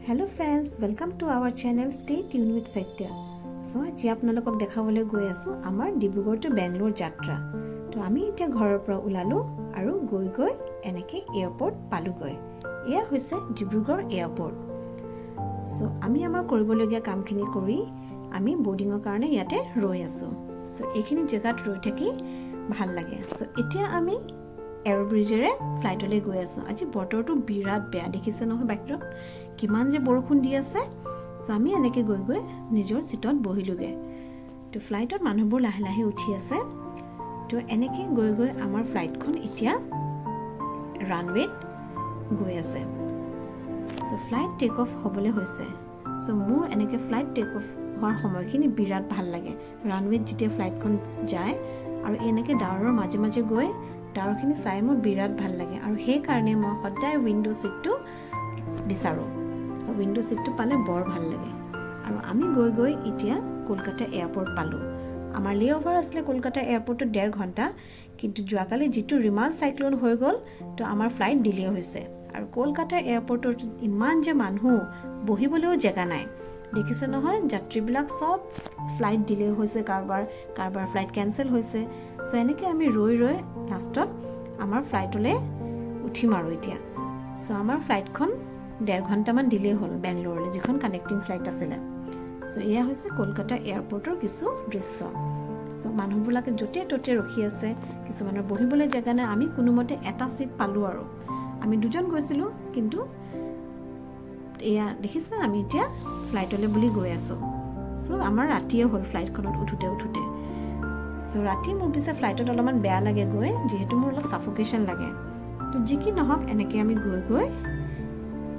Hello friends, welcome to our channel Stay Tune with Satya. চ' আজি আপোনালোকক দেখাবলৈ গৈ আছোঁ আমাৰ ডিব্ৰুগড় টু বেংগলোৰ যাত্ৰা। তো আমি এতিয়া ঘৰৰ পৰা ওলালোঁ আৰু গৈ গৈ এনেকৈ এয়াৰপৰ্ট পালোগৈ। এয়া হৈছে ডিব্ৰুগড় এয়াৰপৰ্ট। চ' আমি আমাৰ কৰিবলগীয়া কামখিনি কৰি আমি বৰ্ডিঙৰ কাৰণে ইয়াতে ৰৈ আছোঁ। চ' এইখিনি জেগাত ৰৈ থাকি ভাল লাগে। চ' এতিয়া আমি এৰ' ব্ৰিজেৰে ফ্লাইটলৈ গৈ আছোঁ। আজি বতৰটো বিৰাট বেয়া, দেখিছে নহয় বাহিৰত কিমান যে বৰষুণ দি আছে। চ' আমি এনেকৈ গৈ গৈ নিজৰ ছিটত বহিলোগৈ। তো ফ্লাইটত মানুহবোৰ লাহে লাহে উঠি আছে। তো এনেকৈ গৈ গৈ আমাৰ ফ্লাইটখন এতিয়া ৰানৱেত গৈ আছে। চ' ফ্লাইট টেক অফ হ'বলৈ হৈছে। চ' মোৰ এনেকৈ ফ্লাইট টেক অফ হোৱাৰ সময়খিনি বিৰাট ভাল লাগে। ৰানৱেত যেতিয়া ফ্লাইটখন যায় আৰু এনেকৈ ডাৱৰৰ মাজে মাজে গৈ ডাৱৰখিনি চাই মোৰ বিৰাট ভাল লাগে আৰু সেইকাৰণে মই সদায় উইণ্ড' ছিটটো বিচাৰোঁ আৰু উইণ্ড' ছিটটো পালে বৰ ভাল লাগে। আৰু আমি গৈ গৈ এতিয়া কলকাতা এয়াৰপৰ্ট পালোঁ। আমাৰ লে অভাৰ আছিলে কলকাতা এয়াৰপৰ্টত 1.5 ঘণ্টা। কিন্তু যোৱাকালি যিটো ৰিমাল চাইক্লন হৈ গ'ল, তো আমাৰ ফ্লাইট ডিলে হৈছে। আৰু কলকাতা এয়াৰপৰ্টত ইমান যে মানুহ, বহিবলৈও জেগা নাই। দেখিছে নহয়, যাত্ৰীবিলাক চব ফ্লাইট ডিলে হৈছে কাৰোবাৰ, কাৰোবাৰ ফ্লাইট কেঞ্চেল হৈছে। চ' এনেকৈ আমি ৰৈ ৰৈ লাষ্টত আমাৰ ফ্লাইটলৈ উঠিম আৰু এতিয়া। চ' আমাৰ ফ্লাইটখন 1.5 ঘণ্টামান ডিলে হ'ল বেংগলোৰলৈ, যিখন কানেক্টিং ফ্লাইট আছিলে। চ' এয়া হৈছে কলকাতা এয়াৰপৰ্টৰ কিছু দৃশ্য। চ' মানুহবিলাকে য'তে ত'তে ৰখি আছে, কিছুমানৰ বহিবলৈ জেগা নাই। আমি কোনোমতে এটা ছিট পালোঁ আৰু আমি দুজন গৈছিলোঁ। কিন্তু এয়া দেখিছে, আমি এতিয়া ফ্লাইটলৈ বুলি গৈ আছোঁ। চ' আমাৰ ৰাতিয়ে হ'ল ফ্লাইটখনত উঠোঁতে উঠোঁতে। চ' ৰাতি মোৰ পিছে ফ্লাইটত অলপমান বেয়া লাগে গৈ, যিহেতু মোৰ অলপ চাফকেশ্যন লাগে। তো যি কি নহওক, এনেকৈ আমি গৈ গৈ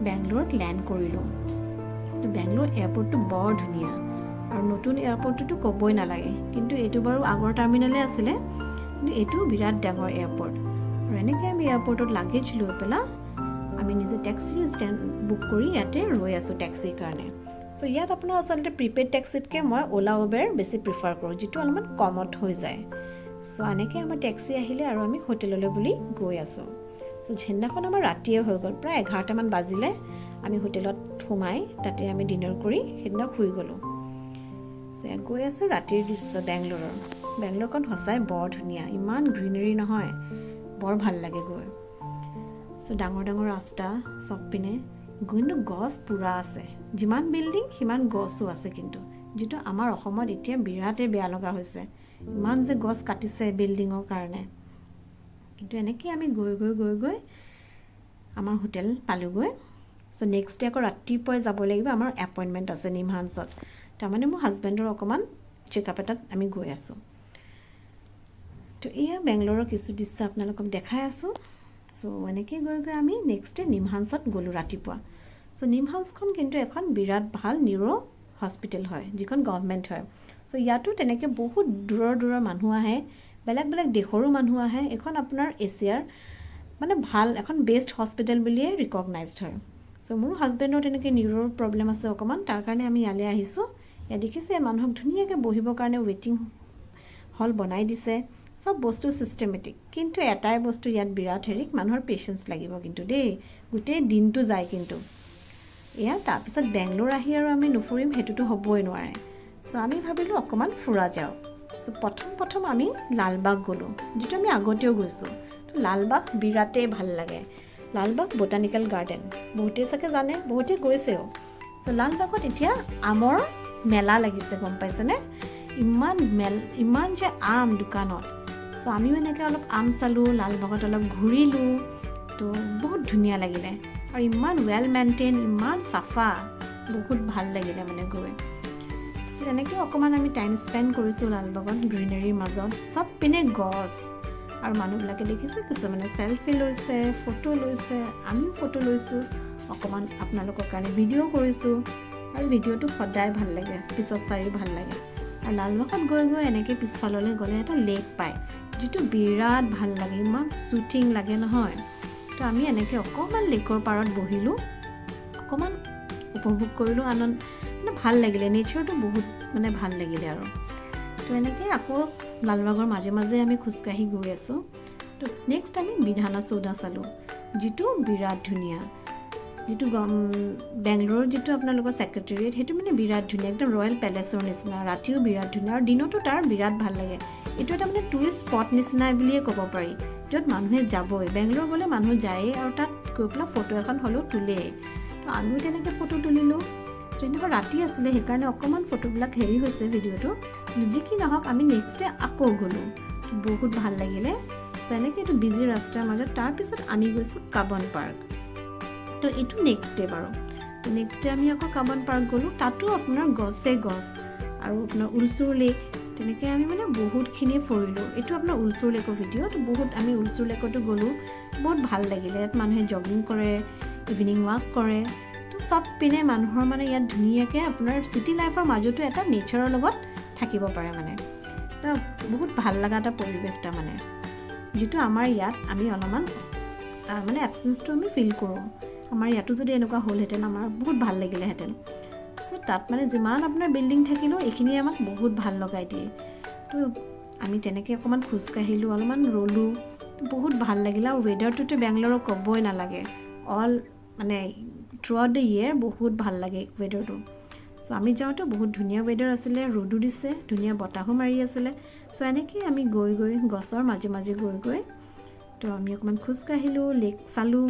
বেংগলোৰত লেণ্ড কৰিলোঁ। তো বেংগলোৰ এয়াৰপৰ্টটো বৰ ধুনীয়া আৰু নতুন এয়াৰপৰ্টটোতো ক'বই নালাগে। কিন্তু এইটো বাৰু আগৰ টাৰ্মিনেলে আছিলে, কিন্তু এইটোও বিৰাট ডাঙৰ এয়াৰপৰ্ট। আৰু এনেকৈ আমি এয়াৰপৰ্টত লাগেজ লৈ পেলাই আমি নিজে টেক্সি ষ্টেণ্ড বুক কৰি ইয়াতে ৰৈ আছোঁ টেক্সিৰ কাৰণে। চ' ইয়াত আপোনাৰ আচলতে প্ৰিপেইড টেক্সিতকৈ মই অ'লা, উবেৰ বেছি প্ৰিফাৰ কৰোঁ, যিটো অলপমান কমত হৈ যায়। চ' এনেকৈ আমাৰ টেক্সি আহিলে আৰু আমি হোটেললৈ বুলি গৈ আছোঁ। চ' সেইদিনাখন আমাৰ ৰাতিয়ে হৈ গ'ল, প্ৰায় 11টামান বাজিলে। আমি হোটেলত সোমাই তাতে আমি ডিনাৰ কৰি সেইদিনা শুই গ'লোঁ। চ' গৈ আছোঁ, ৰাতিৰ দৃশ্য বেংগলোৰৰ। বেংগলোৰখন সঁচাই বৰ ধুনীয়া, ইমান গ্ৰীনেৰী নহয়, বৰ ভাল লাগে গৈ। চ' ডাঙৰ ডাঙৰ ৰাস্তা চব পিনে, কিন্তু গছ পূৰা আছে। যিমান বিল্ডিং সিমান গছো আছে কিন্তু, যিটো আমাৰ অসমত এতিয়া বিৰাটেই বেয়া লগা হৈছে, ইমান যে গছ কাটিছে বিল্ডিঙৰ কাৰণে। কিন্তু এনেকৈ আমি গৈ গৈ গৈ গৈ আমাৰ হোটেল পালোগৈ। চ' নেক্সট ডে আকৌ ৰাতিপুৱাই যাব লাগিব, আমাৰ এপইণ্টমেণ্ট আছে নিমহান্সত। তাৰমানে মোৰ হাজবেণ্ডৰ অকণমান চেকআপ এটাত আমি গৈ আছোঁ। তো এয়া বেংগলোৰৰ কিছু দৃশ্য আপোনালোকক দেখাই আছোঁ। চ' এনেকৈ গৈ গৈ আমি নেক্সট ডে নিমহান্সত গ'লোঁ ৰাতিপুৱা। চ' নিমহান্সখন কিন্তু এখন বিৰাট ভাল নিউৰ' হস্পিটেল হয়, যিখন গভমেণ্ট হয়। চ' ইয়াতো তেনেকৈ বহুত দূৰৰ দূৰৰ মানুহ আহে, বেলেগ বেলেগ দেশৰো মানুহ আহে। এইখন আপোনাৰ এছিয়াৰ মানে ভাল এখন বেষ্ট হস্পিটেল বুলিয়ে ৰিকগনাইজড হয়। চ' মোৰ হাজবেণ্ডৰ তেনেকৈ নিউৰৰ প্ৰব্লেম আছে অকণমান, তাৰ কাৰণে আমি ইয়ালৈ আহিছোঁ। ইয়াত দেখিছে, মানুহক ধুনীয়াকৈ বহিবৰ কাৰণে ৱেইটিং হল বনাই দিছে। চব বস্তু ছিষ্টেমেটিক। কিন্তু এটাই বস্তু ইয়াত বিৰাট হেৰি, মানুহৰ পেচেঞ্চ লাগিব কিন্তু দেই, গোটেই দিনটো যায় কিন্তু। এয়া তাৰপিছত বেংগলোৰ আহি আৰু আমি নুফুৰিম সেইটোতো হ'বই নোৱাৰে। চ' আমি ভাবিলোঁ অকণমান ফুৰা যাওক। চ' প্ৰথম প্ৰথম আমি লালবাগ গ'লোঁ, যিটো আমি আগতেও গৈছোঁ। তো লালবাগ বিৰাটেই ভাল লাগে। লালবাগ বটানিকেল গাৰ্ডেন বহুতেই চাগে জানে, বহুতেই গৈছেও। চ' লালবাগত এতিয়া আমৰ মেলা লাগিছে, গম পাইছেনে? ইমান মেল, ইমান যে আম দোকানত। চ' আমিও এনেকৈ অলপ আম চালোঁ, লালবাগত অলপ ঘূৰিলোঁ। তো বহুত ধুনীয়া লাগিলে আৰু ইমান ৱেল মেইনটেইন, ইমান চাফা, বহুত ভাল লাগিলে মানে গৈ। তাৰপিছত এনেকৈ অকণমান আমি টাইম স্পেণ্ড কৰিছোঁ লালবাগত, গ্ৰীনেৰীৰ মাজত, চব পিনে গছ। আৰু মানুহবিলাকে দেখিছে, কিছুমানে চেলফি লৈছে, ফটো লৈছে, আমিও ফটো লৈছোঁ অকণমান, আপোনালোকৰ কাৰণে ভিডিঅ' কৰিছোঁ। আৰু ভিডিঅ'টো সদায় ভাল লাগে, পিছত চায়ো ভাল লাগে। আৰু লালবাগত গৈ গৈ এনেকৈ পিছফাললৈ গ'লে এটা লেক পায়, যিটো বিৰাট ভাল লাগে, ইমান চুথিং লাগে নহয়। তো আমি এনেকৈ অকণমান লেকৰ পাৰত বহিলোঁ, অকণমান উপভোগ কৰিলোঁ, আনন্দ মানে ভাল লাগিলে, নেচাৰটো বহুত মানে ভাল লাগিলে। আৰু তো এনেকৈ আকৌ লালবাগৰ মাজে মাজে আমি খোজকাঢ়ি গৈ আছোঁ। তো নেক্সট আমি বিধানা চৌধা চালোঁ, যিটো বিৰাট ধুনীয়া। যিটো বেংগলোৰৰ যিটো আপোনালোকৰ ছেক্ৰেটেৰিয়েট, সেইটো মানে বিৰাট ধুনীয়া, একদম ৰয়েল পেলেচৰ নিচিনা। ৰাতিও বিৰাট ধুনীয়া আৰু দিনতো তাৰ বিৰাট ভাল লাগে। এইটো এটা মানে টুৰিষ্ট স্পট নিচিনা বুলিয়ে ক'ব পাৰি, য'ত মানুহে যাবই। বেংগলোৰ গ'লে মানুহ যায়েই আৰু তাত গৈ পেলাই ফটো এখন হ'লেও তোলেই। তো আমিও তেনেকৈ ফটো তুলিলোঁ। সেইদিনাখন ৰাতি আছিলে, সেইকাৰণে অকণমান ফটোবিলাক হেৰি হৈছে ভিডিঅ'টো। যি কি নহওক, আমি নেক্সট ডে আকৌ গ'লোঁ, বহুত ভাল লাগিলে। চ' এনেকৈ এইটো বিজি ৰাস্তাৰ মাজত তাৰপিছত আমি গৈছোঁ কাবন পাৰ্ক। তো এইটো নেক্সট ডে বাৰু। তো নেক্সট ডে আমি আকৌ কাবন পাৰ্ক গ'লোঁ। তাতো আপোনাৰ গছে গছ আৰু আপোনাৰ উলচুৰ লেক। তেনেকৈ আমি মানে বহুতখিনি ফুৰিলোঁ। এইটো আপোনাৰ উলচুৰ লেকৰ ভিডিঅ'। তো বহুত আমি উলচুৰ লেকতো গ'লোঁ, বহুত ভাল লাগিলে। ইয়াত মানুহে জগিং কৰে, ইভিনিং ৱাক কৰে। তো চব পিনে মানুহৰ মানে ইয়াত ধুনীয়াকৈ আপোনাৰ চিটি লাইফৰ মাজতো এটা নেচাৰৰ লগত থাকিব পাৰে। মানে এটা বহুত ভাল লগা এটা পৰিৱেশ তাৰমানে, যিটো আমাৰ ইয়াত আমি অলপমান তাৰ মানে এবচেঞ্চটো আমি ফিল কৰোঁ। আমাৰ ইয়াতো যদি এনেকুৱা হ'লহেঁতেন, আমাৰ বহুত ভাল লাগিলেহেঁতেন। চ' তাত মানে যিমান আপোনাৰ বিল্ডিং থাকিলেও এইখিনিয়ে আমাক বহুত ভাল লগাই দিয়ে। তো আমি তেনেকৈ অকণমান খোজকাঢ়িলোঁ, অলপমান ৰ'লোঁ, বহুত ভাল লাগিলে। আৰু ৱেডাৰটোতো বেংগলোৰৰ ক'বই নালাগে, অল মানে থ্ৰু আউট the year বহুত ভাল লাগে ৱেডাৰটো। চ' আমি যাওঁতে বহুত ধুনীয়া ৱেডাৰ আছিলে, ৰ'দো দিছে, ধুনীয়া বতাহো মাৰি আছিলে। চ' এনেকৈয়ে আমি গৈ গৈ গছৰ মাজে মাজে গৈ গৈ তো আমি অকণমান খোজকাঢ়িলোঁ, লেক চালোঁ।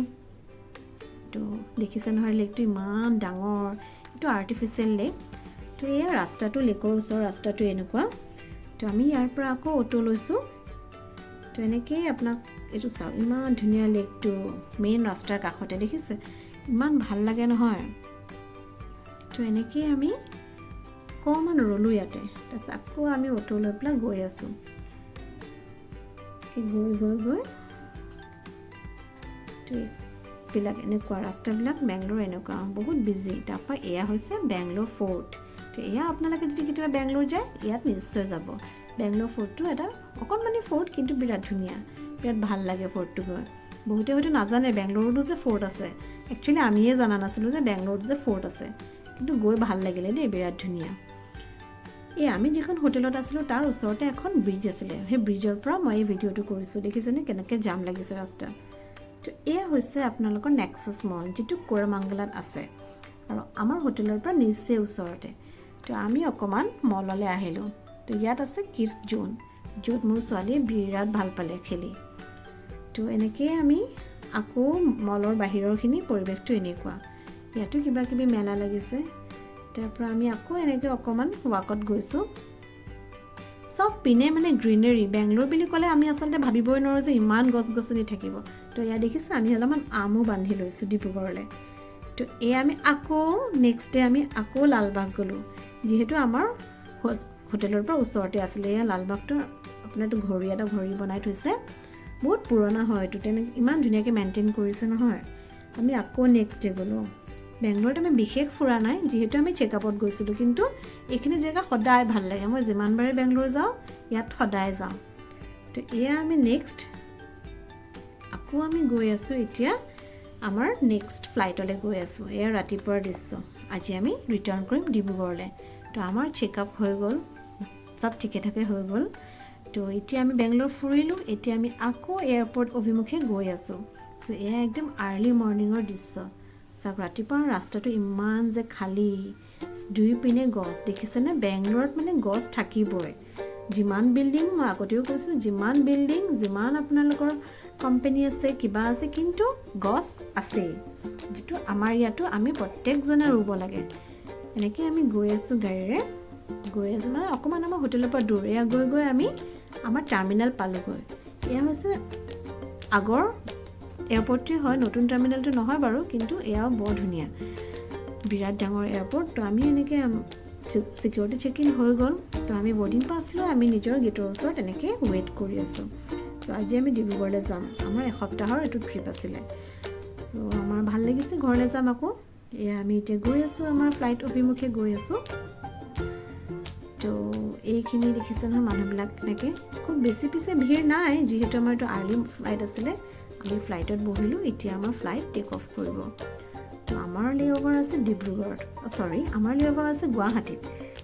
তো দেখিছে নহয় লেকটো ইমান ডাঙৰ, এইটো আৰ্টিফিচিয়েল লেক। তো এয়া ৰাস্তাটো, লেকৰ ওচৰৰ ৰাস্তাটো এনেকুৱা। তো আমি ইয়াৰ পৰা আকৌ অ'টো লৈছোঁ। তো এনেকৈয়ে আপোনাক এইটো চাওক, ইমান ধুনীয়া লেকটো মেইন ৰাস্তাৰ কাষতে, দেখিছে, ইমান ভাল লাগে নহয়। তো এনেকৈয়ে আমি অকণমান ৰ'লোঁ ইয়াতে। তাৰপিছত আকৌ আমি অ'টো লৈ পেলাই গৈ আছোঁ। গৈ গৈ গৈ তো এইবিলাক এনেকুৱা ৰাস্তাবিলাক বেংগলোৰ এনেকুৱা বহুত বিজি। তাৰপৰা এয়া হৈছে বেংগলোৰ ফ'ৰ্ট। তো এয়া আপোনালোকে যদি কেতিয়াবা বেংগলোৰ যায়, ইয়াত নিশ্চয় যাব। বেংগলোৰ ফ'ৰ্টটো এটা অকণমানি ফ'ৰ্ট, কিন্তু বিৰাট ধুনীয়া, বিৰাট ভাল লাগে ফ'ৰ্টটো গৈ। বহুতে হয়তো নাজানে বেংগলোৰতো যে ফ'ৰ্ট আছে। একচুৱেলি আমিয়ে জনা নাছিলোঁ যে বেংগলোৰত যে ফ'ৰ্ট আছে, কিন্তু গৈ ভাল লাগিলে দেই, বিৰাট ধুনীয়া। এই আমি যিখন হোটেলত আছিলোঁ, তাৰ ওচৰতে এখন ব্ৰিজ আছিলে। সেই ব্ৰিজৰ পৰা মই এই ভিডিঅ'টো কৰিছোঁ। দেখিছেনে কেনেকৈ জাম লাগিছে ৰাস্তা। তো এয়া হৈছে আপোনালোকৰ নেক্সাছ মল, যিটো কোৰমাংগলাত আছে আৰু আমাৰ হোটেলৰ পৰা নিচেই ওচৰতে। তো আমি অকণমান মললৈ আহিলোঁ। তো ইয়াত আছে কিডছ জ'ন, য'ত মোৰ ছোৱালীয়ে বিৰাট ভাল পালে খেলি। তো এনেকৈয়ে আমি আকৌ মলৰ বাহিৰৰখিনি পৰিৱেশটো এনেকুৱা। ইয়াতো কিবা কিবি মেলা লাগিছে। তাৰপৰা আমি আকৌ এনেকৈ অকণমান ৱাকত গৈছোঁ। চব পিনে মানে গ্ৰীনেৰী। বেংগলোৰ বুলি ক'লে আমি আচলতে ভাবিবই নোৱাৰোঁ যে ইমান গছ গছনি থাকিব। তো এয়া দেখিছে, আমি অলপমান আমো বান্ধি লৈছোঁ ডিব্ৰুগড়লৈ। তো এয়া আমি আকৌ নেক্সট ডে আমি আকৌ লালবাগ গ'লোঁ, যিহেতু আমাৰ হোটেলৰ পৰা ওচৰতে আছিলে। এয়া লালবাগটো আপোনাৰ এইটো ঘড়ী, এটা ঘড়ী বনাই থৈছে, বহুত পুৰণা হয় এইটো। তেনেকৈ ইমান ধুনীয়াকৈ মেইনটেইন কৰিছে নহয়। আমি আকৌ নেক্সট ডে গ'লোঁ। বেংগলোৰত আমি বিশেষ ফুৰা নাই, যিহেতু আমি চেকআপত গৈছিলোঁ, কিন্তু এইখিনি জেগা সদায় ভাল লাগে। মই যিমানবাৰেই বেংগলোৰ যাওঁ, ইয়াত সদায় যাওঁ। তো এয়া আমি নেক্সট আকৌ আমি গৈ আছোঁ, এতিয়া আমাৰ নেক্সট ফ্লাইটলৈ গৈ আছোঁ। এয়া ৰাতিপুৱাৰ দৃশ্য। আজি আমি ৰিটাৰ্ণ কৰিম ডিব্ৰুগড়লৈ। তো আমাৰ চেকআপ হৈ গ'ল, চব ঠিকে ঠাকে হৈ গ'ল। তো এতিয়া আমি বেংগলোৰ ফুৰিলোঁ, এতিয়া আমি আকৌ এয়াৰপৰ্ট অভিমুখে গৈ আছোঁ। চ' এয়া একদম আৰ্লি মৰ্ণিঙৰ দৃশ্য। চাওক, ৰাতিপুৱা ৰাস্তাটো ইমান যে খালী, দুই পিনে গছ, দেখিছেনে? বেংগলোৰত মানে গছ থাকিবই। যিমান বিল্ডিং, মই আগতেও কৈছোঁ, যিমান বিল্ডিং, যিমান আপোনালোকৰ কোম্পেনী আছে, কিবা আছে, কিন্তু গছ আছেই, যিটো আমাৰ ইয়াতো আমি প্ৰত্যেকজনে ৰুব লাগে। এনেকৈ আমি গৈ আছোঁ, গাড়ীৰে গৈ আছোঁ, মানে অকণমান আমাৰ হোটেলৰ পৰা দূৰ। এয়া গৈ গৈ আমি আমাৰ টাৰ্মিনেল পালোগৈ। এয়া হৈছে আগৰ এয়াৰপৰ্টটোৱে হয়, নতুন টাৰ্মিনেলটো নহয় বাৰু, কিন্তু এয়াও বৰ ধুনীয়া, বিৰাট ডাঙৰ এয়াৰপৰ্ট। তো আমি এনেকৈ চিকিউৰিটি চেক ইন হৈ গ'ল। তো আমি বৰ্ডিং পাছ লৈ আমি নিজৰ গেটৰ ওচৰত এনেকৈ ৱেইট কৰি আছোঁ। চ' আজি আমি ডিব্ৰুগড়লৈ যাম। আমাৰ এসপ্তাহৰ এইটো ট্ৰিপ আছিলে। চ' আমাৰ ভাল লাগিছে, ঘৰলৈ যাম আকৌ। এয়া আমি এতিয়া গৈ আছোঁ, আমাৰ ফ্লাইট অভিমুখে গৈ আছোঁ। তো এইখিনি দেখিছে নহয় মানুহবিলাক এনেকৈ, খুব বেছি পিছে ভিৰ নাই, যিহেতু আমাৰ এইটো আৰ্লি ফ্লাইট আছিলে। আমি ফ্লাইটত বহিলোঁ, এতিয়া আমাৰ ফ্লাইট টেক অফ কৰিব। তো আমাৰ লে অভাৰ আছে ডিব্ৰুগড়ত, চৰি, আমাৰ লে অভাৰ আছে গুৱাহাটীত।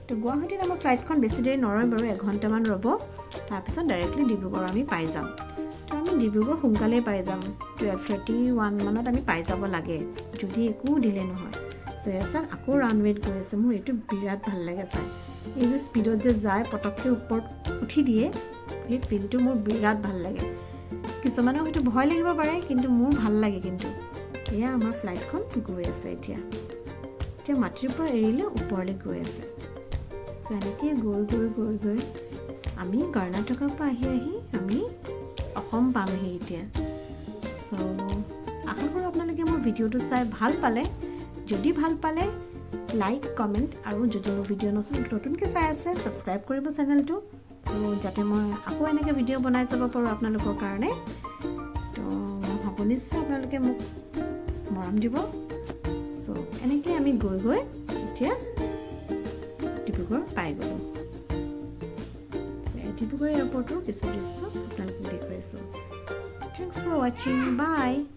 তো গুৱাহাটীত আমাৰ ফ্লাইটখন বেছি দেৰি নৰয় বাৰু, এঘণ্টামান ৰ'ব, তাৰপিছত ডাইৰেক্টলি ডিব্ৰুগড় আমি পাই যাম। তো আমি ডিব্ৰুগড় সোনকালেই পাই যাম। 12:31 মানত আমি পাই যাব লাগে, যদি একো ডিলে নহয়। চ' এয়া চাওক, আকৌ ৰানৱেত গৈ আছে। মোৰ এইটো বিৰাট ভাল লাগে চাই। এই যে স্পীডত যে যায়, পটককৈ ওপৰত উঠি দিয়ে, সেই ফিলটো মোৰ বিৰাট ভাল লাগে। কিছুমানৰ হয়তো ভয় লাগিব পাৰে, কিন্তু মোৰ ভাল লাগে। কিন্তু এয়া আমাৰ ফ্লাইটখন গৈ আছে এতিয়া। এতিয়া মাটিৰ পৰা এৰিলে, ওপৰলৈ গৈ আছে। চ' এনেকৈ গৈ গৈ গৈ গৈ আমি কৰ্ণাটকৰ পৰা আহি আহি আমি অসম পামহি এতিয়া। চ' আশা কৰোঁ আপোনালোকে মোৰ ভিডিঅ'টো চাই ভাল পালে। যদি ভাল পালে লাইক, কমেণ্ট আৰু যদি মোৰ ভিডিঅ' নতুনকৈ চাই আছে, ছাবস্ক্ৰাইব কৰিব চেনেলটো, চ' যাতে মই আকৌ এনেকৈ ভিডিঅ' বনাই যাব পাৰোঁ আপোনালোকৰ কাৰণে। তো মই ভাবোঁ নিশ্চয় আপোনালোকে মোক মৰম দিব। চ' এনেকৈ আমি গৈ গৈ এতিয়া ডিব্ৰুগড় পাই গ'লোঁ। ডিব্ৰুগড় এয়াৰপৰ্টৰ কিছু দৃশ্য আপোনালোকক দেখুৱাইছোঁ। Thanks for watching, bye.